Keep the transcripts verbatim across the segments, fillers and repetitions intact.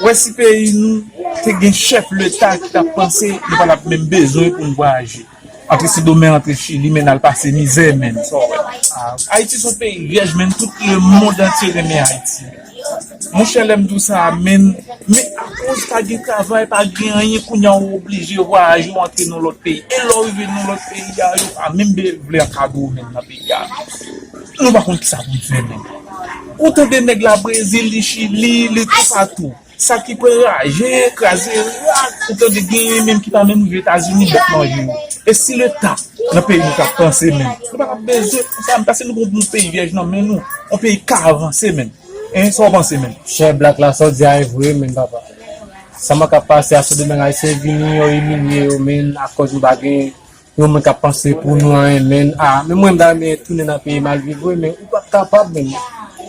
Ou wè si peyi nou te gen chèf leta ki t ap panse, nou pa t ap menm bezwen pou n vwayaje. Antre Sendomeng, antre Chili, men n al pase mizè, menm. Sa w wè? Ayiti se yon peyi vyèj, menm tout lemonn antye renmen Ayiti. Monchè, lè m di w sa, menm, men akoz pa gen travay, pa gen anyen, kounye a w oblije vwayaje, w antre nan lòt peyi. E lè w rive nan lòt peyi a, yo pa menm be- vle ankadre w menm nan peyi a. Nou pa konn kisa pou n fè menm. Ou tande nèg la Brezil, li Chili, li toupatou. Sa ki pran raje, kraze rak, ou tande genyen menm ki pa menm rive Etazini, bèt manje yo. E si leta nan peyi nou t ap panse menm, nou pa t ap bezwen konsa, paske nou gon yon peyi vyèj nan men nou, yon peyi k ka avanse menm. Hein, sa w panse menm? Chè Black la, sa w di a e vre menm, papa. Sa m ap pase a, Sendomeng Ayisyen vini, yo imilye yo menm, akoz nou pa gen yon moun k ap panse pou nou anyen, menm. Ah, men mwen, m ta renmen tounen nan peyi m al viv, wi, men ou p ap kapab, menm.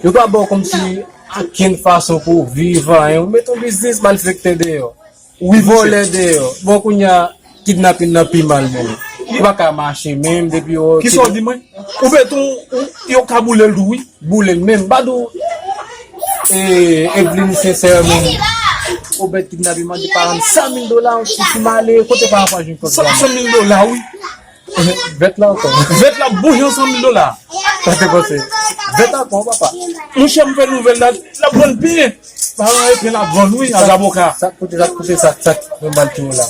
Yo pa ba w kòmsi okenn fason pou w viv, anyen. Ou met yon biznis, malfektè deyò. Wi, vòlè deyò. Bon, kounye a, kidnapin nan pi mal, menm. Ou pa ka mache, menm, depi yo. Kisa w di mwen? Ou met yon, ou, yo ka boule l tou, wi. Boule l menm. M pa di w, e, Eveline Sincère menm. Obed kidnape, mande paran m san mil dola, si m ale, kote paran pa jwenn kòb sa? San mil dola, wi. Vèt la ankò. Vèt la, bouyon san mil dola. Sa te panse. Vèt ankò, papa. Monchè, m fè nouvèl la, l ap vann byen. Paran epi l ap vann, wi, a zaboka. Sa k koute, sa k koute, sa, sa k fè m ba l ti mo la.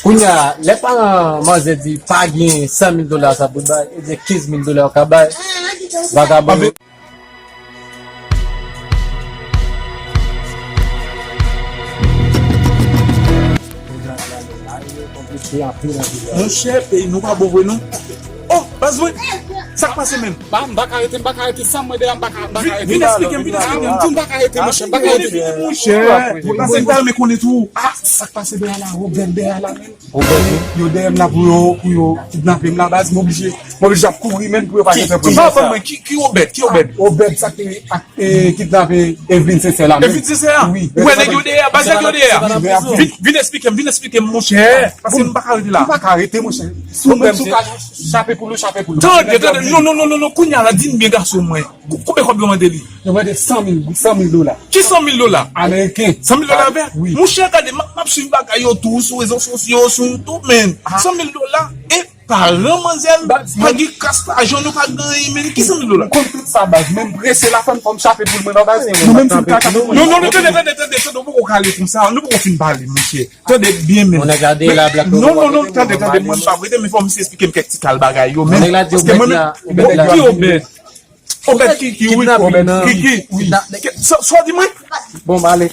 Kounye a, lè paran manzè di pa gen san mil dola sa pou bay, e di kenz mil dola yo ka bay, vagabon yo. Monchè, peyi nou pa bon vre non. Oh, baz mwen, sa k pase menm? Ba, m pa ka rete, m pa ka rete san mwen deyò, m pa ka, m pa ka rete. Vin, vin eksplike m, vin eksplike m. M di m pa ka rete, monchè, m pa ka rete. Vin, vin, monchè. Paske m ta renmen konnen tou. Ah, sa k pase deyò la, Obed deyò la menm. Yo dèyè m la pou yo, pou yo kidnape m la, baz, m oblije, m oblije ap kouri menm pou yo pa gentan pran m. Ban mwen, ki, ki Obed, ki Obed? Obed sa ki te ak, e, kidnape Eveline Sincère la menm. Eveline Sincère? Wi. Ou wè nèg yo dèyè, baz nèg yo dèyè. Vin, vin eksplike m, vin eksplike m, monchè. Paske m pa ka rete la. M pa ka rete, monchè. Si w menm si w ka chape pou nou, chape pou nou. Tande, tande, non, non, non, non, non, kounye a la, di m byen, gason mwen. Kou-, konbyen kòb yo mande li? Yo mande san mil, san mil dola. Ki san mil dola? Ameriken. San mil dola vè? Wi. Monchè, gade, m ap, m ap swiv bagay yo tou, sou rezo sosyo, sou YouTube, men. San mil dola, e paran manzè, pa gen kas lajan, nou pa gen anyen, men ki san mil dola? M konn tout sa, baz, men m prese la, fò m, fò m chape pou mwen, non, baz. Nou menm si nou ka chape pou mwen. Non, non, non, tande, tande, tande, tande, nou poko ka ale konsa, nou poko fin pale, monchè. Tande byen, men. Nèg la dèyè la, Black. Non, non, non, tande, tande, mwen m pa prete, men fò misye eksplike m kèk ti kal bagay yo, men. Nèg la di Obed la, Obed la. Ki Obed? Obed ki, ki, wi, Obed ki, ki, wi. Sa, sa w di mwen? Bon, m ale.